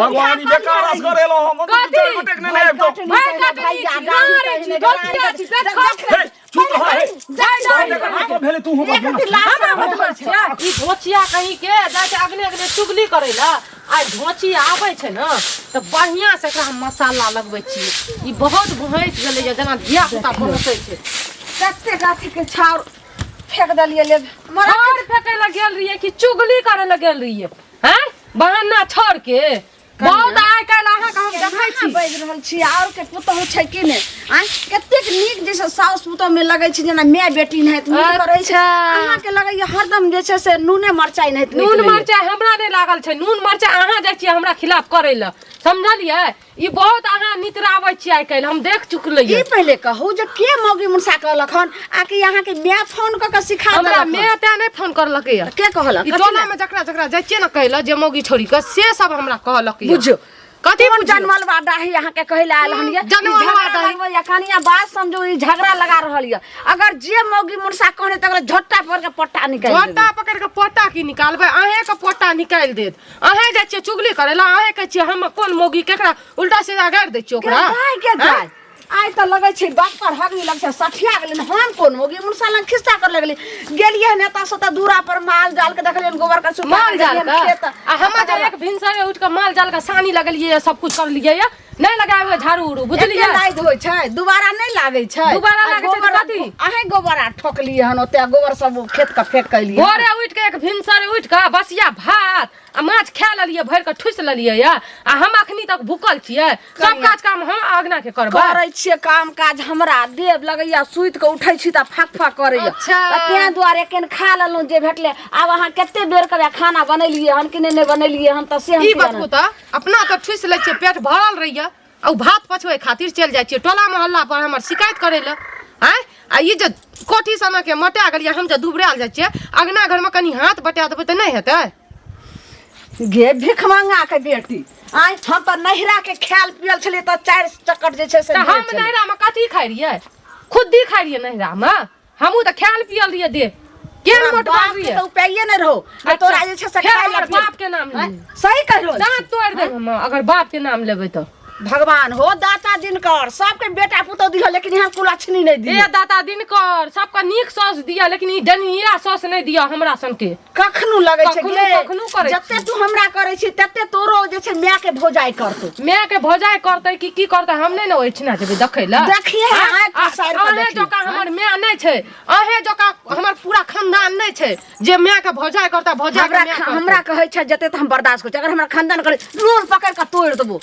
भगवान, ई बेकार असगर एलहुँ हम। हम तऽ कथी? 2-4 गोटेक नेने आबितहुँ। भाय काटनी छी, नारी छी, धोतिया छी, देखो। हे, चुप रह, हे। जाय तोहर जाय। एकर मतलब भेलै तू हमर हमरा बतबै छै ई धोचिया कहीं के जाइ छै अगने अगने चुगली करै लए। आइ धोचिया आबै छै ने तऽ बढ़िआँ से एकरा हम मसाला लगबै छियै। ई बहुत भैंस गेलैया जेना धिया पुता भैंसै छै। कतेक अथी के छाउर फेंक देलियै ले। छाउर फेकै लए गेल रहियै कि चुगली करै लए गेल रहियै? हैं, बहाना छोड़ के बहुत आइ काल्हि अहाँके हम देखै छी। बाजि रहल छी आओर के पुतहु छै कि नहि? आँय, कतेक नीक जे छै साउस पुतहु में लगै छै जेना माय बेटी नाहित मिल कऽ रहै छै। अहाँके लगैया हरदम जे छै से नूने मरचाइ नाहित नीक नून रहैया। मरचाइ हमरा नहि लागल छै। नून मरचाइ अहाँ जाइ छियै हमरा खिलाफ करै लए, समझलियै? ई बहुत अहाँ नितराबै छियै आइ काल्हि, हम देख चुकलियै। ई पहिले कहू जे के मौगी मुनसा कहलक हन आ कि अहाँके माय फोन कऽ के सिखा हमरा देलक हन? माय तें नहि फोन करलकै यऽ। के कहलक? ई कथी टोला लए? में जकरा जकरा जाइ छियै ने कहै लए जे मौगी छोड़ी कऽ, से सब हमरा कहलक यऽ। बुझियौ। कथी कोन बुझियौ? जनमल बा डाही अहाँके कहै लए आयल हन ये? जनमल ई झगड़ा बा डाही। लगबैया, कनिया बात समझू, ई झगड़ा लगा रहल ये। अगर जे मौगी मुनसा कहने तकरा झोटा पकड़ के पट्टा निकालि देबै। झोटा पकड़ के पट्टा की निकालबै? अहें के पट्टा निकालि देत। अहें जाइ छियै चुगली करै लए, अहें कहै छियै हम कोन मौगी, केकरा उल्टा सीधा गारि दै छियै ओकरा। के के जाय? आइ तऽ लगै छै बाप पर हगनी लगै छै, सठिया गेलै। हम कोन मौगी मुनसा लग खिस्सा कर लगली। गेलियै हन एतऽ से तऽ दूरा पर माल जाल के देखलियै, गोबर के सुखा माल जाल के के खेत। आ हम जे एक भिनसरे उठि कऽ माल जाल के सानी लगेलियै, सब कुछ करलियै, नहि लगाबै झाड़ू उड़ू, बुझलियै? एके लाइट होइ छै, दोबारा नहि लागै छै। दोबारा आ लागै छै तऽ गोबर कथी? अहें गोबर आ ठोकलियै हन ओते, गोबर सब खेत के फेंक के एलियै। भोरे उठि कऽ एक भिनसरे उठि कऽ बसिया भात आ माछ खा लेलियै, भरि कऽ ठुसि लेलियै यऽ, आ हम अखनी तक भूखल छियै। सब काज काम हम अगना के करबै। करै छियै काम काज, हमरा देव लगैया सुति कऽ उठै छी तऽ फाक फाक करैया। अच्छा। तऽ तें दुआरे एखन खा लेलहुँ जे भेटलै। आब अहाँ कते बेर के खाना बनेलियै हन कि नहि, नहि बनेलियै हन तऽ से हम ई किया बतबू तऽ अपना तऽ ठुसि लै छियै, पेट भरल रहैया, आ ओ भात पछबै खातिर चलि जाइ छियै टोला मोहल्ला पर हमर शिकायत करै लए। आँय, आ ई जे कोठी सनके मोटा गेलियै हम, जे दुबरायल जाइ छियै अगना घरमे, कनि हाथ बटा देबै तऽ नहि हेतै? गे भिख मंगा के बेटी, आँय, हम तऽ नैहरा के खायल पियल छलियै तऽ 4 चक्कर जे छै से तऽ भेल हम छलै। नैहरामे कथी खाइ रहियै? खुद्दी खाइ रहियै नैहरामे? हमहूँ तऽ खायल पियल रहियै, देह केहन तोरा मोट बाप के रहियै। तऽ उपाये नहि रहो जे तोरा जे छै से फेर खाय लए हमर पियै। बाप के नाम आँय, ली। सही कहि रहल छी। दाँत तोड़ि देब हम अगर बाप के नाम लेबै तऽ। भगवान हो दाता दिनकर सबके बेटा पुतोह दिह, लेकिन यहाँ कुलक्षणी नहि दिह। ए दाता दिनकर सबके नीक सौस दिया, लेकिन ई डनिया सौस नहि दिया हमरा सनके। कखनो लगै छै कखनो गे, कखनो करै जते छी। तू हमरा करै छी तते तोरो जे छै माय के भौजाइ करतौ। माय के भौजाइ करतै कि की करतै, हम नहि ने ओहिठिना जेबै देखै लए। देखिए, आँखि पसारि कऽ अहें देखिए। जकाँ हमर माय नहि छै, अहें जकाँ हमर पूरा खानदान नहि छै जे माय के भौजाइ करतै, भौजाइ के हमरा माय करतै। हमरा कहै छै जते तऽ हम बर्दाश्त करै छी, अगर हमरा खानदान करै लोल पकड़ि कऽ तोड़ि देबो।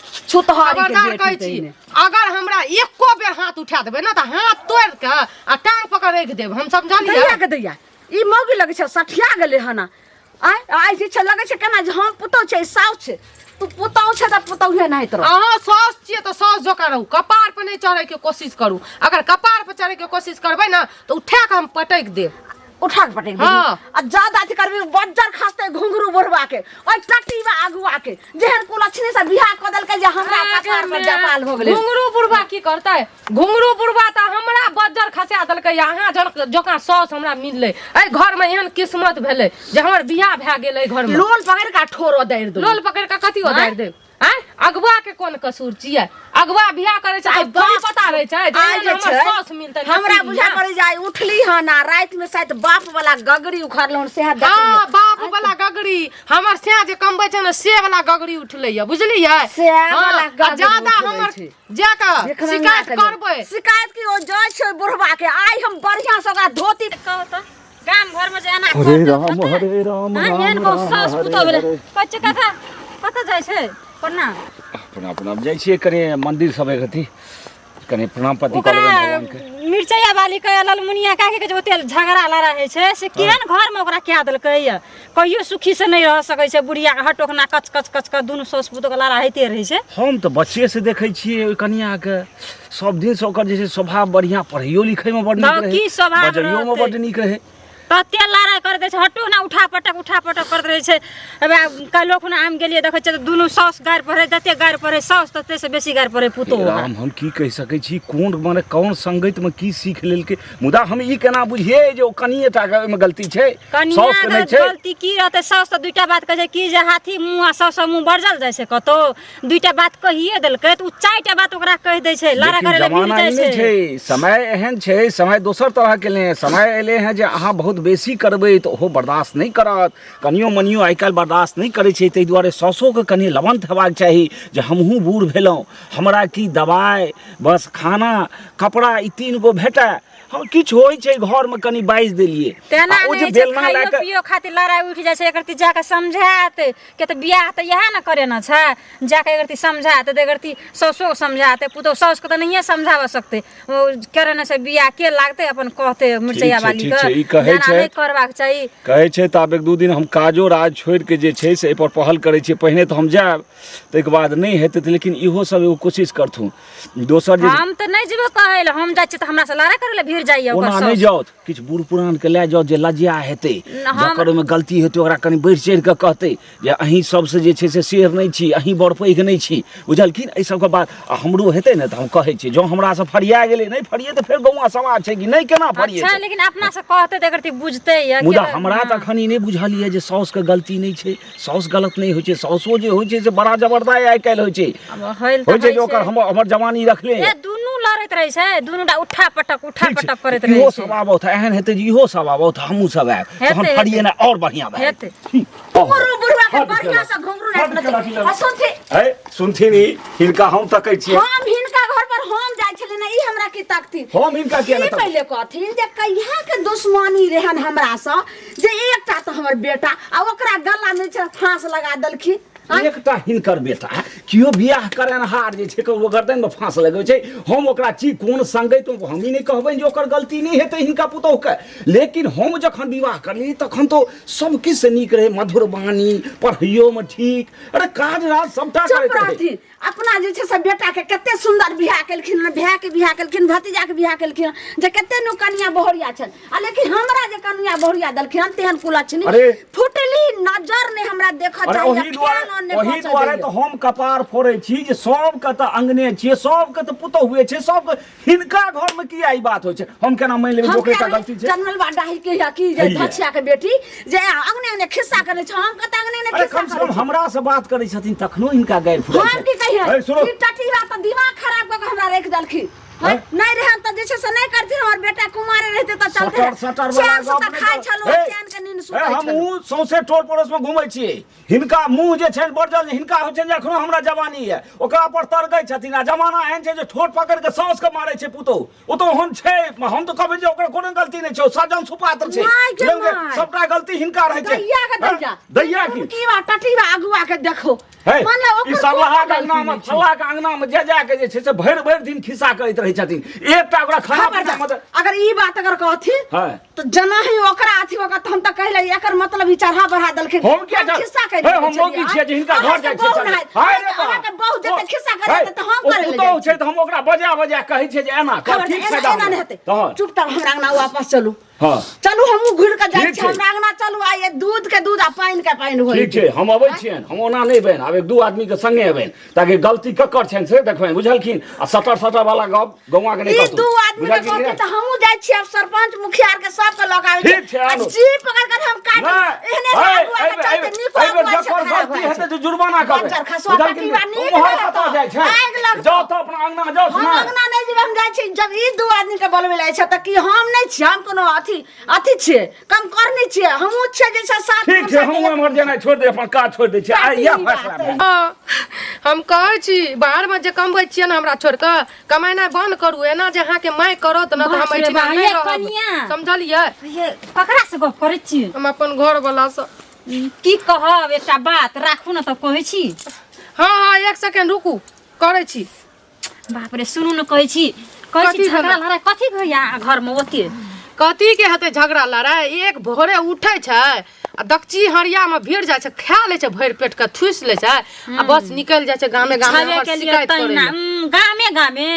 छुतहरी के खबरदार बेटी कहै छी, तहिने। अगर हमरा एको बेर हाथ उठा देबै ने तऽ हाथ तोड़ि कऽ आ टांग पकड़ राखि देब हम, समझलियै? दैया के दैया, ई मौगी लगै छै सठिया गेलै हन। आँय, आइ जे छै लगै छै केना जे हम पुतहु छै, साउस छै। तू पुतहु छै तऽ पुतहुए नहि तोरा। अहाँ साउस छियै तऽ साउस जकाँ रहू, कपार पर नहि चढ़ैके कोशिश करू। अगर कपार पर चढ़ैके कोशिश करबै ने तऽ उठा कऽ हम पटकि देब। उठा के पटकि देबही। हाँ। आ ज्यादा अथी करबी बज्जर खसते घुंघरू बुढ़वा के, ओहि टटीबा अगुआ के, जेहन कुलक्षणी से बियाह कऽ देलकै जे हमरा कपार पर जपाल हो गेलै। घुंघरू बुढ़वा की करतै? घुंघरू बुढ़वा तऽ हमरा बज्जर खसा देलकै। अहाँ जकाँ साउस हमरा मिललै, एहि घर में एहन किस्मत भेलै जे हमर बियाह भए गेल एहि घर में। लोल पकड़ि कऽ ठोर ओदारि देबै। लोल पकड़ि कऽ कथी ओदारि देब? आँय, अगुआ के कोन कसूर छियै? अगुआ बियाह करै छै आइ तऽ थोड़ी बाप पता रहै छै जे आइ एहन जे हमर छै, साउस मिलतै हमरा नसीब बुझा मे। पड़ै जे आइ उठली हन आ राति में शायद बाप वाला गगरी उखड़ल हन, सएह देखलियै। हाँ, बाप वाला गगरी, हमर सैं जे कमबै छै ने से वाला गगरी उठलै या, बुझलियै? सएह हाँ, वाला आ गगरी ज्यादा उठलै हमर छै। जाकऽ देखबै शिकायत ना कहियो। करबै। शिकायत की, ओ जाइ छै ओहि बुढ़वा के, आइ हम बढ़िया से ओकरा धोती कहू तऽ गाम घर में जे एना हरे कर देत राम होतै? हरे राम हाँ, राम एहन गाँव राम सास हरे पुतोह भेलै। हरे। कहै छियै काका, कतऽ जाइ छै? प्रणाम। प्रणाम, प्रणाम। जाइ छियै कनि मंदिर सब एक अथी कनि प्रणाम पाती कऽ ओकरा लेबै भगवान के। मिरचैया वाली के ललमुनिया काकी के जे ओते झगड़ा लड़ाइ होइ छै से केहन घर में ओकरा कए देलकै या? कहियो सुखी से नहि रह सकै छै बुढ़िया के, हटोकना कच कच कच कच दुनू साउस पुतोह के लड़ाइ होइते रहै छै। हम तऽ बच्चे से देखै छियै ओहि कनिया के, सब दिन से ओकर जे छै स्वभाव बढ़िया, पढ़ैयो लिखै में बड नीक हँ, रहै, की स्वभाव बजैयो में रहतै? बड नीक रहै। तते लड़ाइ करैत रहै छै हटू ने उठा पटक करैत रहै छै। हमे काल्हिो खुना हम गेलियै देखै छियै तऽ दुनू साउस गारि पढ़ै, जते गारि पढ़ै साउस तते से बेसी गारि पढ़ै पुतोहु। हे राम, हम की कहि सकै छी, कोन माने कोन संगतिमे की सीख लेलकै, मुदा हम ई केना बुझियै जे ओ कनिए टाके ओहिमे गलती छै, कनिया साउसके नहि छै। गलती की रहतै? साउस तऽ दुइटा बात कहै छै कि जे हाथी मुँह आ साउस मुँह बरजल जाइ छै, कतौ दुइटा बात कहिए देलकै तऽ ओ चारिटा बात ओकरा कहि दै छै, लड़ाइ लेकिन करै लए भिड़ जमाना जाइ ई नहि छै। छै, समय एहन छै, समय दोसर तरहके एलै हँ। समय एलै हँ जे अहाँ बहुत बेसी करबै तऽ ओहो बर्दाश्त नहि करत, कनियो मनियो आइ काल्हि बर्दाश्त नहि करै छै। ताहि दुआरे साउसोके कनि लवन्त हेबाक चाही जे हमहूँ बूढ़ भेलहुँ, हमरा की दबाइ, बस खाना कपड़ा ई 3 गो भेटय, हम किछु होइ छै घरमे कनि बाजि देलियै तेना आ ओ जे नहि छै, बेलना लए खाइयो कऽ पियो खातिर लड़ाइ उठि जाइ छै। एकरती जाकऽ समझायत के तऽ बियाह तऽ इएह ने करे ने छै, जाकऽ एकरती समझायत तऽ एकरती साउसो समझाते, पुतोहु साउसके तऽ नहिए समझाबऽ सकतै, ओ करे ने छै बियाह के लागतै अपन कहतै मिरचैया छै, वाली ठीक के छै, ई कहै जेना छै। नहि करबाक चाही। कहै छै तऽ आब 1-2 दिन हम काजो राज छोड़िके जे छै से एहिपर पहल करै छियै। पहिने तऽ हम जायब, ताहिके बाद नहि हेतै तऽ, लेकिन इहो सब एगो कोशिश करथुन। दोसर जे हम तऽ नहि जेबै कहै लए, हम जाइ छियै तऽ हमरा से लड़ाइ करै लए भिड़ जाइए ओकर ओना नहि साउस। जाउत, किछु बूढ़ पुरानके लए जाउ जे लज्जा हेतै, हम जकर ओहिमे गलती हेतै ओकरा कनि बढ़ि चढ़ि कऽ कहतै जे अहीं सबसँ जे छै से शेर नहि छी, अहीं बड़ पैघ नहि छी, बुझलखिन एहि सबके बात। आ हमरो हेतै ने तऽ हम कहै छियै, जँ हमरासँ फरिया गेलै, नहि फरिये तऽ फेर गौआँ समाज छै कि नहि केना फरिये। अच्छा, लेकिन अपना से कहतै तऽ एकरती बुझतै यऽ मुदा के हमरा तऽ एखन ई नहि बुझल यऽ जे साउसके गलती नहि छै, साउस गलत नहि होइ छै, साउसो जे होइ छै से बड़ा जबरदस्त आइ काल्हि होइ छै। आब होइल तऽ होइ छै जे होइ ओकर छै। हमर जवानी रखले ए दुनू लड़ैत रहै छै, दुनू टा उठा पटक उठा ठीक छै, पटक करैत रहै इहो छै। सब आबत, एहन हेतै जे इहो सब आबत, हमहूँ सब आयब तहन हेतै, फरियेनाइ आओर बढ़िआँ भए हेतै। ठीक। घुंघरू बुढ़वा के हट बढ़िया गेलक। से घुंघरू हट राखि गेलक, लेलक। आ सुनथिन, है सुनथिन, ई हिनका हम तकै छियै। हम हिनका घर पर हम जाइ छलियै ने, ई हमरा की तकथिन? हम हिनका किया ई नहि तकबै? पहिले कहथिन जे कहिया के दुश्मनी रहन हमरा से, जे एकटा तऽ हमर बेटा आ ओकरा गला में छै फांस लगा देलखिन। आँय? एकटा हिनकर बेटा केओ बियाह करेनहार जे छै ओ गर्दनमे फाँस लगबै छै। हम ओकरा छी कोन संगति, हम ई नहि कहबनि जे ओकर गलती नहि हेतै हिनका पुतोहुके, लेकिन हम जखन विवाह करलियै तखन तऽ सब किछु नीक रहै, मधुर वाणी, पढ़ैयोमे ठीक, अरे काज राज सबटा चुप करैत रहै। रहथिन। अपना जे छै से बेटा के कते सुंदर बियाह केलखिन, भाय के बियाह केलखिन, भतीजा के बियाह केलखिन, जे कते नु कनिया बहुरिया छनि, आ लेकिन हमरा जे कनिया बहुरिया देलखिन हन तेहन कुलक्षणी, अरे! फुटली नजर नहि हमरा देखऽ अरे चाहिए, ओही दुआरे खेल नहि ओही पहुँचऽ दुआरे दैए। तऽ हम कपार फोड़ै छी जे सबके तऽ अंगने छियै, सबके तऽ पुतहुए छै, सबके हिनका घरमे किया ई बात होइ छै? हम केना मानि लेबै जे हम ओकरे टा किया गलती छै? जनमल बा डाही के या की जे हैया। धछिया के बेटी जे अंगने अंगने खिस्सा करै छै, हम कतऽ अंगने अंगने अरे खिस्सा कम से करै कम छी? हमरा से बात करै छथिन तखनो हिनका गारि फुरै हम छै। की कहियै? है, सुनो। ई टटीरा तऽ दिमाग खराब कऽ के हमरा राखि देलखिन। हैं? नहि रहन तऽ जे छै से नहि करथिन, हमर बेटा कुमारे रहिते तऽ चलते। सटर सटर वाला चैन से गप तऽ नहि खाइ कर। छलहुँ, हे, चैन के नींद हे, सुतै छलहुँ। हमहूँ सौंसे टोल पड़ोस में घूमै छियै, हिनका मुँह जे छनि बजल, हिनका होइ छनि जे एखनो हमरा जवानी यऽ, ओकरा पर तरगै छथिन। आ जमाना एहन छै जे ठोर पकड़ि कऽ साउसके मारै छै पुतोहु, ओ तऽ ओहन छै, हम तऽ कहबै जे ओकर कोनो गलती नहि छै, ओ सज्जन सुपात्र छै। माय गे बुझलियै? माय। सबटा गलती हिनका रहै छै। दैया के दैया। दैया की? की बा टटीबा अगुआ के देखो। हे, माने ई ओकर सरलाहा कोनो के अंगना गलती मे नहि छै। फल्ला के अंगना मे जा जा के जे छै से भरि भरि दिन खिस्सा करैत रहै छथिन, एकटा ओकरा खाना खबर पीना जा। मदद अगर ई बात अगर कहथिन हाँ। तो जना ही ओकरा अथी ओकरा तऽ हम तऽ कहले एकर मतलब ई चढ़ा बढ़ा देलखिन। हम किया जा- खिस्सा कहि हे, हम मौगी छियै जे हिनका घर जाइ छै चल। हाय रे बा। अहाँके बहु जते खिस्सा करे हे, तऽ हम ओ करे ले पुतोहु जाइ छै तऽ हम ओकरा बजा बजा कहै छियै जे एना कर, खबर ठीक एना फायदा एना नहि हेतै। तहन चुपचाप हमरा अंगना वापस चलू। हाँ। चलू, हमहूँ घुरि कऽ जाइ ठीक छी छै। हमरा अंगना चलू, आ ये दूध के दूध आ पानि के पानि होइ। ठीक छै, हम अबै छियनि, हम ओना नहि अबनि, आब एक दू आदमी के संगे अबनि ताकि गलती ककर छनि से देखबनि, बुझलखिन? आ सटर सटर वाला गप गौआ के नहि ई कहतौ। दू आदमी के बुझलखिन कि कहती नहि? तऽ हमहूँ जाइ छी, आब सरपंच मुखिया आर के सबके लऽ के आबै छी। ठीक छै, आ आनू। जी पकड़ कर हम काटि नहि, एहने से है, अगुआ के एहि बेर- चलते एहि नीको बेर अगुआ छै, जकर खराब गलती भए हेतै तऽ जुर्माना करबै। बच्चर खसुआ बुझलखिन? टटीबा नीक उम्हर रहत। कतऽ जाइ छै? आगि लगतौ। जाउ तऽ अपना अंगना जाउ हम ने। अंगना नहि जेबै, हम जाइ छी। जब ई दू आदमी के बोलबै लए छै तऽ की हम नहि छियै? हम कोनो अथी अथी छियै, कम करनी छियै? हमहूँ छियै जैसे साथ ठीक छै, हमहूँ एम्हर जेनाइ छोड़ि दे, अपन काज छोड़ि दै छियै। आइ इएह फैसला भेल। हँ, हम कहै छी बाहरमे जे कमबै छियै ने, हमरा छोड़ि कऽ कमेनाइ बन्द करू। एना जे अहाँके माय करत ने तऽ हम बाप रे एहिठिना बा, नहि ये रहब। कनिया। समझलियै? ये ककरा से गप करै छी? हम अपन घरवलासँ। की कहब, एकटा बात राखू ने तब कहै छी। हँ हँ, एक सेकेंड रुकू, करै छी। बाप रे, सुनू ने, कहै छी, कहै छी कथी झगड़ा भेलै? लड़ाइ कथी होइया घरमे ओते? कथी के हेतै झगड़ा लड़ाइ? एक भोरे उठै छै आ दकची हरिया में भिड़ जाइ छै, खा लै छै भरि पेट के, थूसि लै छै आ बस निकलि जाइ छै गामे गामे छबे हमर के लिए शिकायत करै तहिना लए। गामे गामे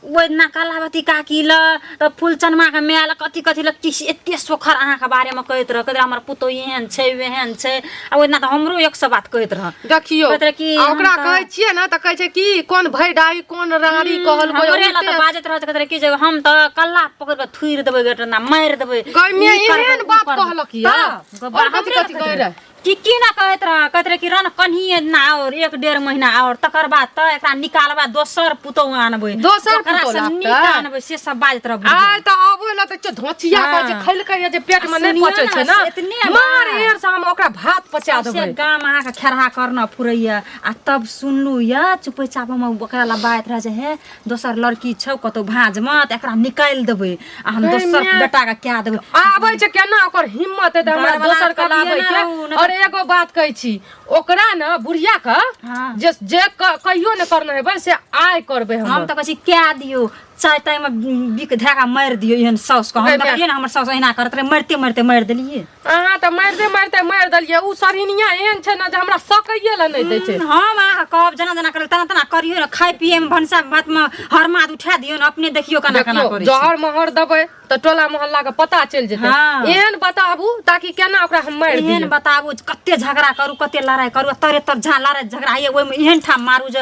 ओहि दिना कलावती काकी ल तऽ फूलचनमाके माय ल कथी कथी ल किछु एते सोखर अहाँके बारेमे कहैत रह कहैत रह हमर पुतोह एहन छै ओहन छै आ ओहि दिना तऽ हमरो एक सए बात कहैत रह देखियौ कहैत रहे कि आ ओकरा हम तऽ- कहै छियै ने तऽ कहै छै कि कोन भैडाई कोन रानी कहलकै हमरे लए तऽ उल्टे बाजैत रहत कहैत रहे कि जे हम तऽ कल्ला पकड़ि कऽ थुरि देबै गेट ना मारि देबै गै मे ई करबै, एहन ऊ बात करबै। कहलक या तऽ, और कथी हमरे लए कथी कहैत कहै रहे। रहे कि की ना कहैत रह कहैत रहे कि रन कन्हिए ना और एक डेढ़ महीना और तकर बाद तऽ एकरा निकालबा दोसर पुतोह आनबै दोसर ओकरा पुतोह से लागतै? नीक आनबै से सब बाजैत रह बुढ़िया। आइ तऽ आबै लए तऽ धोचिया हाँ। के जे खैलकै या जे पेट में नहि सुनियौ पचै ने, छै ने से एतने मार बात। एर से हम ओकरा भात पचा सबसे देबै गाम अहाँके खेरहा करना फुरैया आ तब सुनलू या चुपे चाप हम ओकरा ला बाजैत रह जे हे दोसर लड़की छौ कतौ भाँजमे तऽ एकरा निकालि देबै आ हम गै दोसर माय। बेटाके कए देबै आबै छै केना ओकर हिम्मत हेतै हमरा घरवला दोसर के कभिए लाबै ना के रहू, ना और एगो बात कहै छी ओकरा ने बुढ़िया के हाँ। जे जे कहियो ने करने हेबै से आइ करबै हम हम तऽ कहै छी कए दियौ चाय तायमे बिक धए कऽ मारि दियौ एहन साउसके हम गै माय। देखलियै ने हमर साउस एहिना करैत रहै मारिते मारिते मारि देलियै अहाँ तऽ मारिते मारिते मारि देलियै ओ सरिनिया एहन छै ने जे हमरा सकैये लए नहि दै छै हम अहाँके कहब जेना जेना करै तेना तेना करियौ ने खाय पियैमे भनसा भातमे हरमाद उठा दियौ ने अपने देखियौ केना केना देखियौ करै छै जहर महर देबै तऽ टोला मोहल्ला के पता चलि जेतै हाँ। एहन बताबू ताकि केना ओकरा हम मारि एहन दियै बताबू जे कते झगड़ा करू कते लड़ाइ करू आ तरे तर जहाँ लड़ाइ झगड़ा होइए ओहिमे एहन ठाम मारू जे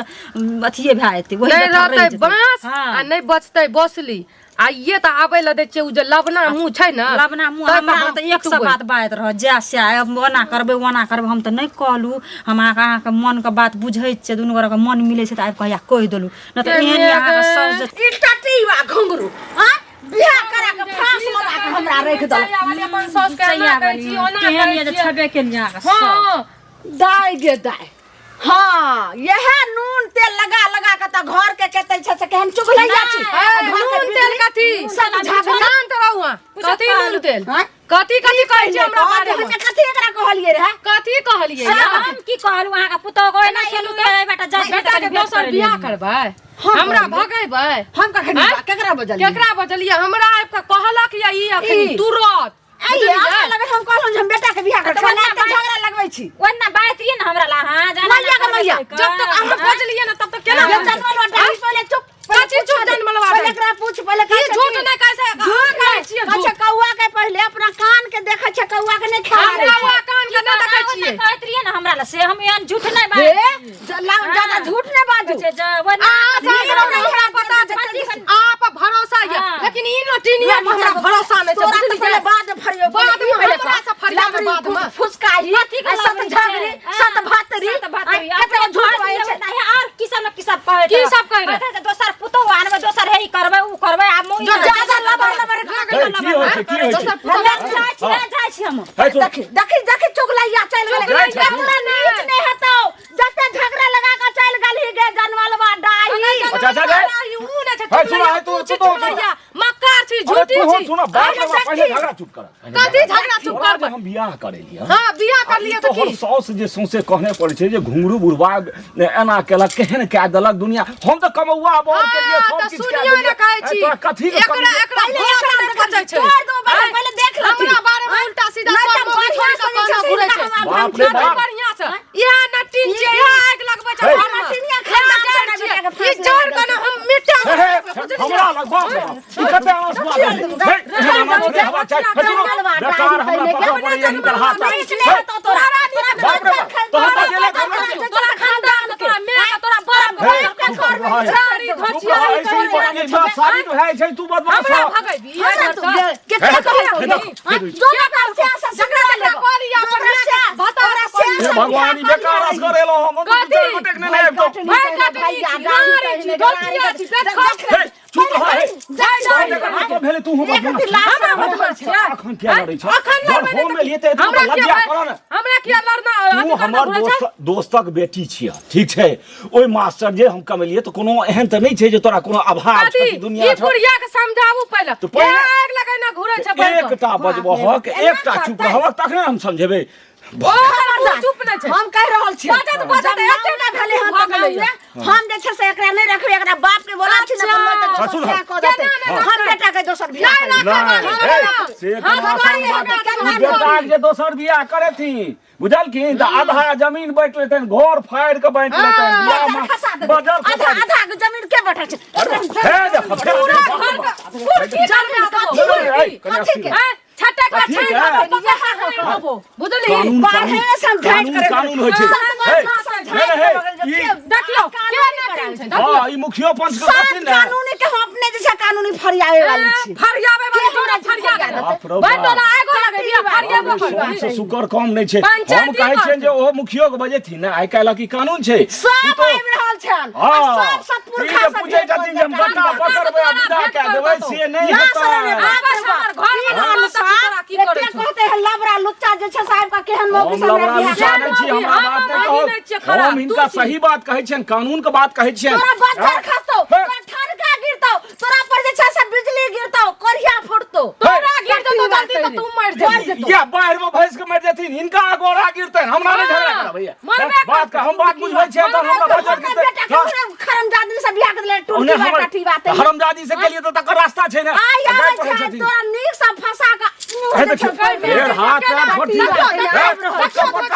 अथिए भए जेतै ओहि नहि बेटर रहि रहतै जेतै। बाँस हाँ। आ नहि बचतै बसली आ ये तऽ आबै लए दै छियै ओ जे लबना मुँह छै ने लबना मुँह तब हमरा हम तऽ एक सए पिटबै। बात बाजैत रहत जा से आयब ओना करबै ओना करबै हम तऽ नहि कहलहुँ हम अहाँके अहाँके मनके बात बुझै छियै दुनू गोरेके मन मिलै छै तऽ आबि कऽ हैया कहि देलहुँ नहि तऽ एहन यऽ अहाँके साउस जे ई टटीवा घुंघरू हाँ बियाह करा के फांस लगा के हमरा रख दल चैया वाली अपन साउस के एना चैया करै वाली, छी ओना केहन करै यऽ जे छियै। छेबे केलियै अहाँके साउस। हँ दाय गे दाय हाँ यह नून तेल लगा लगा के त घर के केते छै से केहन चुगलैया छी ए, नून तेल कथी सब झगड़ा शांत रहू अहाँ कथी नून तेल हाँ? कथी कथी कहै छी हमरा बारे में कथी एकरा कहलिए रहे कथी कहलियै से हम की कहलहुँ अहाँके पुतोह को एना सुनू ये बेटा जा बेटा के दोसर बियाह करबै हमरा भगेबै हम कखन आँय? केकरा बजलिए केकरा बजलियै हमरा आबि कऽ कहलक या ई अखन ई। तुरत आइए हमरा लगे हम कहलहुँ जे हम बेटा के बियाह करब तऽ ओना एते झगड़ा लगबै छी ओना बात रहिए ना हमरा ला हां जाना मैया के मैया, जब तक अहाँ बजलियै ना तब तक केना ये जनमल बा डाही पहिले चुप कथी चुप जनमल बा पहिले डाही? एकरा पूछ पहिले ई झूठ नहि कहै छै अहाँ कहै छियै कहै छै झूठ कौआ के पहिले अपना कान के देखै छै कौआ के नहि हम खेला कौआ कान के नहि देखै छियै कहैत रहिए ना हमरा ला से हम एहन झूठ नहीं बाज हे ज्यादा झूठ नहि बाजू छै जे ओना अहाँ सब हमरा पता छै आप भरोसा ये हाँ। लेकिन ई नटिनिया पर हमरा भरोसा नहि छै तोरा तऽ बुझलियै? पहिले बाद में फरियो बाद में हमरा से फरियाब बाद में। फुसकाही कथी के सत लबरी छै? झगड़ी सत भातरी सत भातरी कते झूठ बाजै छै नहीं और की सब न की सब कहै की सब कहै रहै? छै दोसर पुतोह आनबै दोसर हे ई करबै ऊ करबै आ मुँह जो ज्यादा लबर लबर हे, की होइ छै की होइ छै दोसर पुतोह जाइ छी ना जाइ छी हम हे, सुन। देखी देखी देखी चुगलैया चलि गेलै जाइ छै। तोरा नीच नहि हेतौ जते झगड़ा लगा के चलि गेलही गे जनमलवा डाही अच्छा, अच्छा, अच्छा। ऊ नहि छै हे, सुन, हे, तू- तू- तू- चुगलैया मक्कार छी अरे झूठी तू छी सुन बात अरे पहिले सखी, झगड़ा चुप कर कथी झगड़ा चुप तोरा जे करबै हम बियाह करेलियै हाँ बियाह कर लिअ तऽ तोहर की साउस जे सौंसे कहने पड़ै छै जे घुंघरू बुढ़वा एना केलक केहन कए देलक दुनिया हम तऽ कमौआ बर के लिए हाँ, सब तऽ किछु कए सुनियो ने देलियै कहै छी तोरा कथी के एकरा कमी एकरा पहिले भात एकरा नहि पचै छै तोड़ दो पहिले, आँय? पहिले देख लेथिन। हमरा बारे में उल्टा सीधा नहि सब तऽ मौगी बढ़िआँ छोड़ि कऽ से जे कहना छै घुरै से छै हमरा बाप रे बड़ बाप बढ़िआँ से इएह नटिन छियै इएह आगि लगबै छै हे। घरमे नटिनिया इएह खानदान जड़ से छियै बेटाके ई फाँसी जड़ लगा के ने हम मिटा हे, हे, हमरा लग बाप रे बाप ई कते आंसुआ भेलै हे, एहन आंसू नहि हेबाक चाही। हे, सुनू, बेकार हमरा पकड़ पड़ैए हिनकर हाथ नीच नहि हेतौ तोरा बाप रे बाप तोहर बजेले करबै छी। तोरा खानदान तोरा माय के तोरा बाप के हे, चुप रह, सारी चुप धोचिया रह, ऐसे ही ई बात साबित भए जाइ छै तू बदमाश हमरा छह। भगैबी हमरा तू हे, केकरा कहलौ हे, देख, हे, देख। जो जकरा से जकरा जकरा कहली अपन माय के भता हे भगवान ई बेकार असगर एलहुँ हम हम कथी? दू चारि गोटेक नेने आबि जाउ। भाय कटनी छी नारी छी धोचिया छी देखो हे, चुप रह, हे। जाय तोहर जाय जकर मतलब भेलै तू हमर एक अथी लाश हमरा हमरा बदमाश छियै। अखन किया लड़ै छह? अखन जहन लड़बै हम नहि एलियै तऽ तऽ एतबो हमरा तऽ किया लज्जा करऽ ने। हमरा किया लड़ना तू अथी करना हमर घुरै छै दोस्त दोस्तक बेटी छियह ठीक छै ओहि मास्टर जे हम कमेलियै तऽ कोनो एहन तऽ नहि छै जे तोरा कोनो अभाव कथी छह दुनिया ई छह बुढ़िया के समझाबू पहिले तऽ पहिले- ए आगि लगैना घुरै छै बैठ कऽ। एकटा बजबहक एकटा चुप रहबक तखने हम समझेबै ओ हमर मुँह चुप नहि छै हम कहि रहल छी बाजत बाजत जब एते नाम नहि भेलै हन भऽ तऽ गेलैया। गाममे, हम जे छै से एकरा नहि रखबै एकरा बाप के बोला छी ने अच्छा। तऽ सुन, दोसर कऽ देतै केना नहि हम बेटा के दोसर बियाह नहि, करेबै। नहि, हे, से कोनो आसान बात ई बेटाके जे दोसर बियाह करेथिन बुझलखिन तऽ आधा जमीन बाँटि लेतनि घर फाड़ि कऽ बाँटि लेतनि बियाह बजर मे खसा देबै। बजर आधा खसा देबै। आधा के जमीन के बैठल छै हे देखो, पूरा घर के कुर्सी जमीन देबो। कथी नहीं, नहीं, कनी कथी के हैं? छठे के कथी छानि के? देबो, पप्पा के छानि देबो। बुझलिही? कानून बारहे कानून से हम झाँटि कानून करे कानून होइ छै हे, सात हे, हे, ई देखियौ के नहि छै देखियौ हँ ई मुखियो पंच के सात कहथिन ने कानूनी के हम अपने जैसा कानूनी फरियावे वाली छी फरियावे वाली जोड़ा फरिया बाप रौ भाई बाप। टोला आगो लगे बिया फरियाबो सोम करबी से सुकर कम नहि छै हम पंचायती कहै छियनि करतै। जे ओहो मुखियो के बजेथिन ने आइ काल्हि की कानून छै ई सब तो आबि रहल छन हँ आ सब सब ई पुरखा जे सब पूछै छथिन जे हम गट्टा पकड़बै आ विदा कए देबै से नहि ना सर रे हेतै बाप आबे छै हमर घर में ई हम साहब, तोरा की करै एते छौ? कहते हैं लबरा लुच्चा जे छै साहब का केहन मौगी हम सब लबड़ा बियाह लुच्चा करै नहि छी हम हमरा बात नहि मौगी नहि छियै कहू खराब, हम तू हिनका छी। सही बात कहै छियनि कानून के बात कहै छियनि तोरा बज्जर खसतौ हे। तोरा ठनका गिरतौ तोरा पर जे छै से बिजली गिरतौ कोरिया फुटतौ तोरा गिर जेतौ जल्दी तऽ तू मरि जेबही। या बाहर में भैंस के मरि जेथिन हिनका अगोरा गिरतनि हमरा नहि झगड़ा करब भैया मरबे बात का हम बात बुझबै छियै तहन हमरा हमर बज्जर बेटा गिरतै के खरमजादी से बियाह कर देले ओने टूटी हमर बाटा ठीक बात है हरमजादी से केलिए तऽ तकर रास्ता छै ने आइ गाय आबै पढ़ै छै छथिन तोरा नीक से फंसा के हे देखियौ, देखियौ, फेर हाथ पैर छोटी देखियौ, देखियौ, हे,